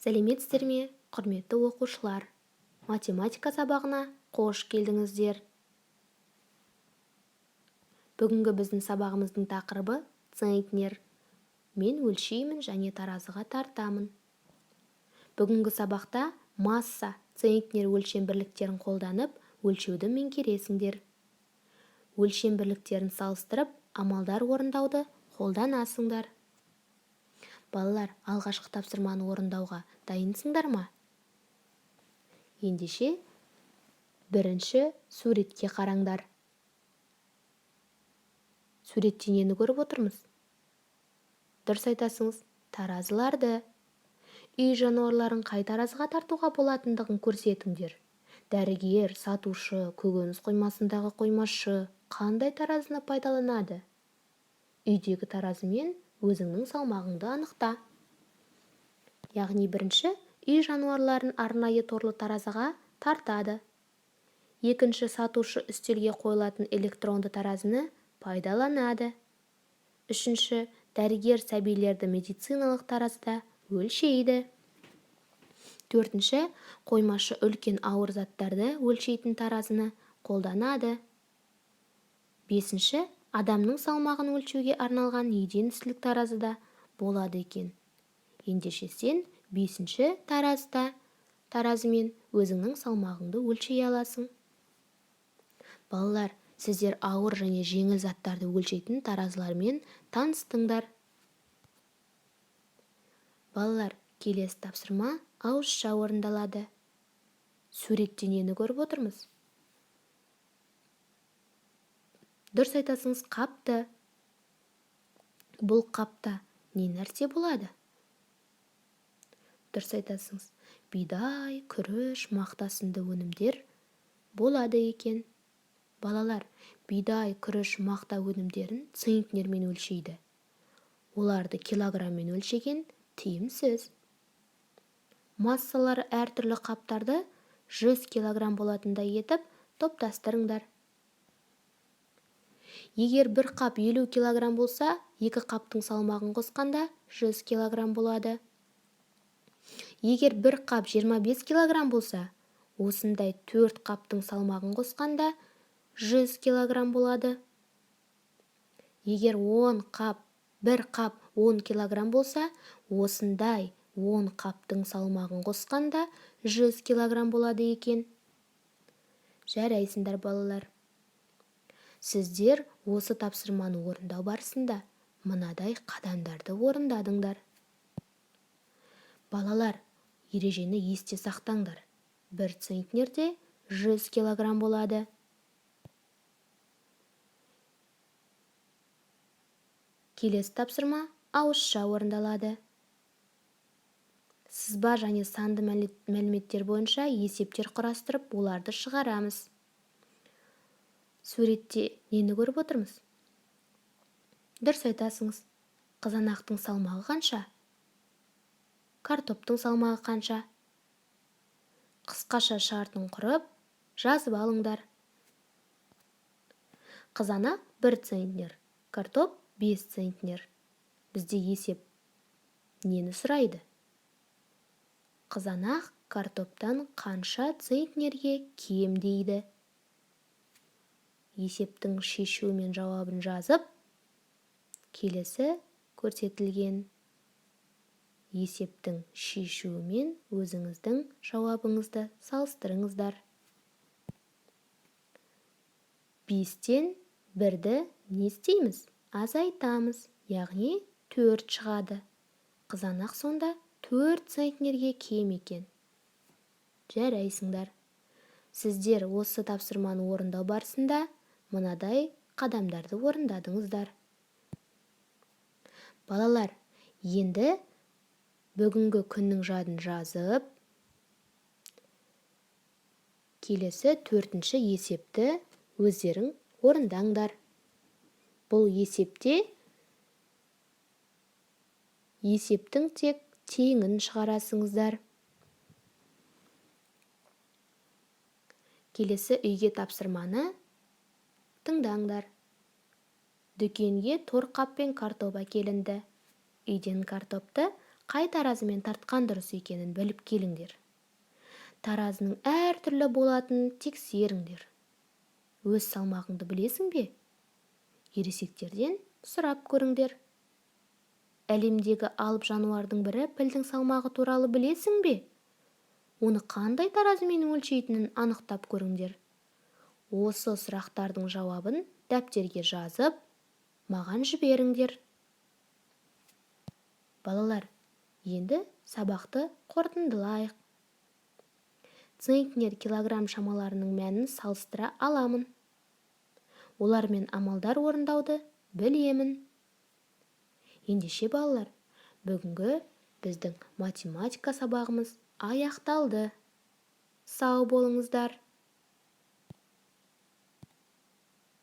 Сәлеметсіздер ме, құрметті оқушылар! Математика сабағына қош келдіңіздер! Бүгінгі біздің сабағымыздың тақырыбы центнер. Мен өлшеймін және таразыға тартамын. Бүгінгі сабақта масса, центнер өлшем бірліктерін қолданып, өлшеуді меңгересіңдер. Өлшем бірліктерін салыстырып, амалдар орындауды қолданасыңдар. Балалар, алғашқы тапсырманы орындауға дайынсыңдар ма? Ендеше, бірінші суретке қараңдар. Суретте нені көріп отырмыз? Дұрыс айтасыңыз, таразыларды. Үй жануарларын қай таразыға тартуға болатындығын көрсетіңдер. Дәрігер, сатушы, көкөніс қоймасындағы қоймашы қандай таразыны пайдаланады? Үйдегі таразымен өзіңнің салмағыңды анықта. Яғни бірінші үй жануарларын арнайы торлы таразыға тартады. Екінші сатушы үстелге қойылатын электронды таразыны пайдаланады. Үшінші дәрігер сәбилерді медициналық таразыда өлшейді. Төртінші қоймашы үлкен ауыр заттарды өлшейтін таразыны қолданады. Бесінші адамның салмағын өлшеуге арналған еден үстілік таразы да болады екен. Ендеше сен бесінші таразыда таразымен өзіңнің салмағыңды өлшей аласың. Балалар, сіздер ауыр және жеңіл заттарды өлшейтін таразылармен таныстыңдар. Балалар, келесі тапсырма ауызша орындалады. Суретте нені көріп отырмыз? Дұрыс айтасыңыз, қапты. Бұл қапта не нәрсе болады? Дұрыс айтасыңыз, бидай, күріш, мақта сынды өнімдер болады екен. Балалар, бидай, күріш, мақта өнімдерін центнермен өлшейді. Оларды килограмммен өлшеген тиімсіз. Массалары әртүрлі қаптарды 100 килограмм болатындай етіп топтастырыңдар. Егер бір қап 50 килограмм болса, екі қаптың салмағын қосқанда 100 килограмм болады. Егер бір қап 25 килограмм болса, осындай 4 қаптың салмағын қосқанда 100 килограмм болады. Егер 10 қап, бір қап 10 килограмм болса, осындай 10 қаптың салмағын қосқанда 100 килограмм болады екен. Жарайсыңдар, балалар. Сіздер осы тапсырманы орындау барысында мынадай қадамдарды орындадыңдар. Балалар, ережені есте сақтаңдар. Бір центнерде 100 килограмм болады. Келесі тапсырма ауызша орындалады. Сызба және санды мәліметтер бойынша есептер құрастырып, оларды шығарамыз. Суретте нені көріп отырмыз? Дұрыс айтасыңыз. Қызанақтың салмағы қанша? Картоптың салмағы қанша? Қысқаша шартын құрып, жазып алыңдар. Қызанақ 1 центнер, картоп 5 центнер. Бізде есеп нені сұрайды? Қызанақ картоптан қанша центнерге кем дейді? Есептің шешуі мен жауабын жазып, келесі көрсетілген есептің шешуімен өзіңіздің жауабыңызды салыстырыңыздар. 5-тен 1-ді не істейміз? Азайтамыз, яғни 4 шығады. Қызанақ сонда 4 центнерге кем екен. Жарайсыңдар. Сіздер осы тапсырманы орындау барысында мынадай қадамдарды орындадыңыздар. Балалар, енді бүгінгі күннің жадын жазып, келесі төртінші есепті өздерің орындаңдар. Бұл есепте есептің тек теңін шығарасыңыздар. Келесі үйге тапсырманы тыңдаңдар. Дүкенге торқап пен картоп әкелінді. Үйден картопты Қай таразымен тартқан дұрыс екенін біліп келіңдер. Таразының әртүрлі болатынын тексеріңдер. Өз салмағыңды білесің бе? Ересектерден сұрап көріңдер. Әлемдегі алып жануардың бірі пілдің салмағы туралы білесің бе? Оны қандай таразымен өлшейтінін анықтап көріңдер. Осы сұрақтардың жауабын дәптерге жазып, маған жіберіңдер. Балалар, енді сабақты қорытындылайық. Центнер, килограмм шамаларының мәнін салыстыра аламын. Олармен амалдар орындауды білемін. Ендеше, балалар, бүгінгі біздің математика сабағымыз аяқталды. Сау болыңыздар.